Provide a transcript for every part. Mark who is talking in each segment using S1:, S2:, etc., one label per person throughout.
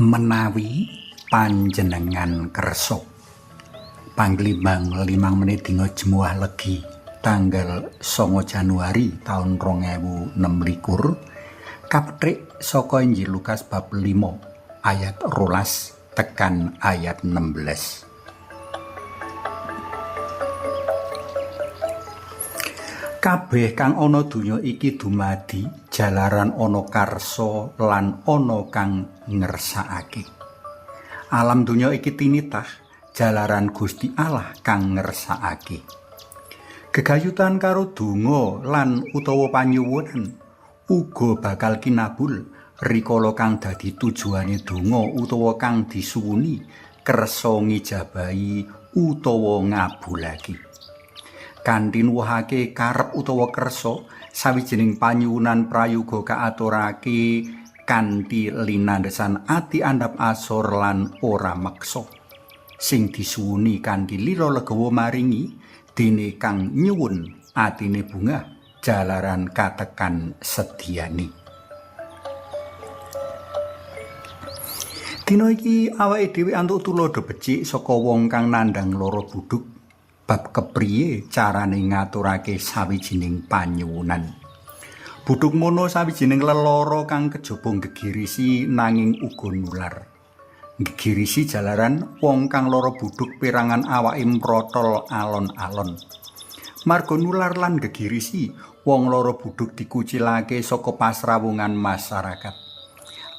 S1: Menawi panjenengan kersa. Panglimbang 5 menit dina Jemuah Legi tanggal 9 Januari taun 2026 kapethik saka Injil Lukas bab 5 ayat 12 tekan ayat 16. Kabeh kang ana donya iki dumadi jalaran ana karsa lan ana kang ngersakake. Alam donya iki tinitah jalaran Gusti Allah kang ngersakake. Gegayutan karo donga lan utawa panyuwunan uga bakal kinabul rikala kang dadi tujuane donga utawa kang disuwuni kersa ngijabahi utawa ngabulake. Kanthi nuwuhake karep utawa kersa, sawijining panyuwunan prayoga kaaturake kanthi linandhesan ati andhap asor lan ora meksa. Sing disuwuni kanthi lila legawa maringi, dene kang nyuwun atine bungah jalaran katekan sediane. Dina iki awake dhewe antuk tuladha becik saka wong kang nandhang lara budhuk bab kepriye carane ngaturake sawijining panyuwunan. Budhuk mono sawijining lelara kang kejaba nggegirisi nanging uga nular. Nggegirisi jalaran wong kang lara budhuk perangan awake mprotol alon-alon. Marga nular lan nggegirisi, wong lara budhuk dikucilake saka pasrawungan masyarakat.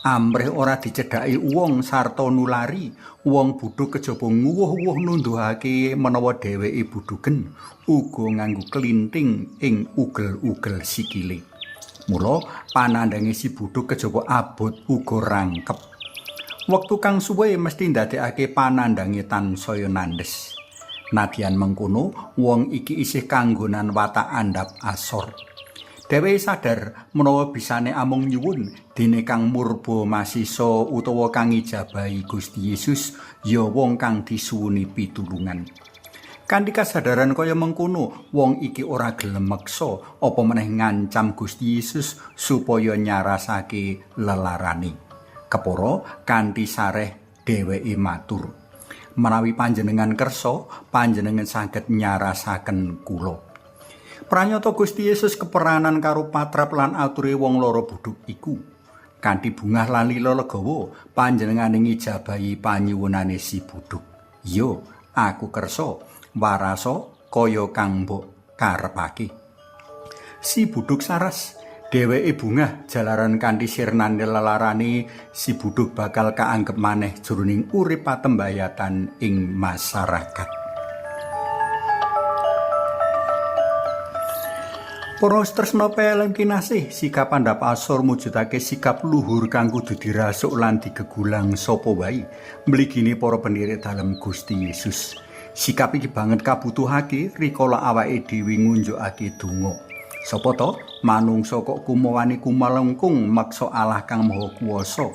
S1: Amrih ora dicedhaki wong sarta nulari, wong budhuk kejaba nguwuh-uwuh nunduhake menawa dheweke budhuken, uga nganggo klinting ing ugel-ugel sikile. Mula panandhange si budhuk kejaba abot uga rangkep. Wektu kang suwe mesti ndadekake panandhange tansaya nandhes. Nadyan mengkono, wong iki isih kanggonan watak andhap asor. Dheweke sadar menawa bisane amung nyuwun dene kang murba masisa utawa kang ngijabahi Gusti Yesus ya wong kang disuwuni pitulungan. Kanthi kasadaran kaya mengkono, wong iki ora gelem meksa apa meneh ngancam Gusti Yesus supaya nyarasake lelarane. Kepara kanthi sareh dheweke matur, "Menawi panjenengan kersa, panjenengan saged nyarasaken kula." Pranyata Gusti Yesus keperanan karo patrap lan ature wong lara budhuk iku. Kanthi bungah lan lila legawa, panjenengane ngijabahi panyuwunane si budhuk. "Yo, aku kersa, warasa kaya kang mbok karepake." Si budhuk saras, dheweke bungah jalaran kanthi sirnane lelarane si budhuk bakal kaanggep maneh jroning urip patembayatan ing masyarakat. Para tresna pelem kinasih, sikap andhap asor mujudake sikap luhur kang kudu dirasuk lan digegulang sapa wae mligine para penderek dalem Gusti Yesus. Sikap iki banget kabutuhake rikala awake dhewe ngunjukake donga. Sapa to manungsa kok kumawani kumalengkung meksa Allah kang Maha Kuwasa?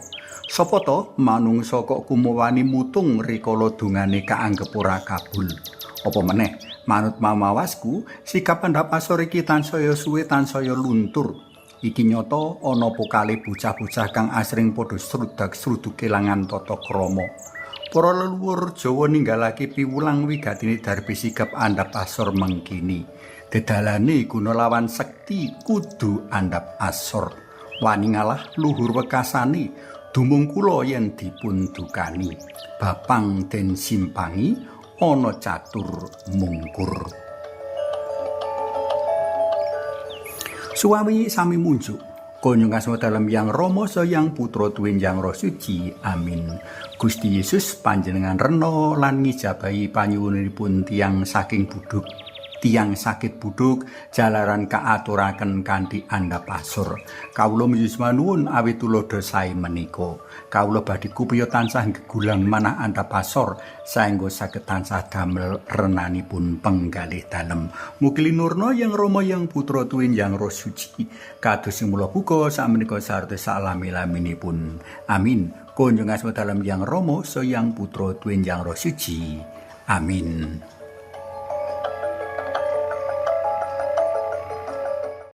S1: Sapa to manungsa kok kumawani mutung rikala dongane kaanggep ora kabul? Apa meneh manut mamawasku, sikap andhap asor iki tansaya suwe tansaya luntur. Iki nyata ana pokale bocah-bocah kang asring padha srudak-sruduk kelangan tata krama. Para leluhur Jawa ninggalake piwulang wigatine darbi sikap andhap asor mengkini. Dedalane guna lawan sekti kudu andhap asor. Wani ngalah luhur wekasane, dumung kula yen dipun dukani. Bapang den simpangi ana catur mungkur. Suami sami munjuk. Kunjung asma dalem Yang Rama Sang Putra tuwin Yang Roh Suci. Amin. Gusti Yesus panjenengan rena lan ngijabahi panyuwunipun tiyang saking budhuk. Tiyang sakit budhuk jalaran kaaturaken kanthi andhap asor. Kawula miyos nuwun awit tuladha sae menika. Kawula badhe kupiya tansah gegulang manah andhap asor saengga saged tansah damel renanipun penggalih dalem. Mugi linurna Yang Rama Yang Putra tuwin Yang Roh Suci. Kados sing mula buka sakmenika sarta salami-laminipun. Amin. Kunjung asma dalem Yang Rama Sang Putra tuwin Yang Roh Suci. Amin.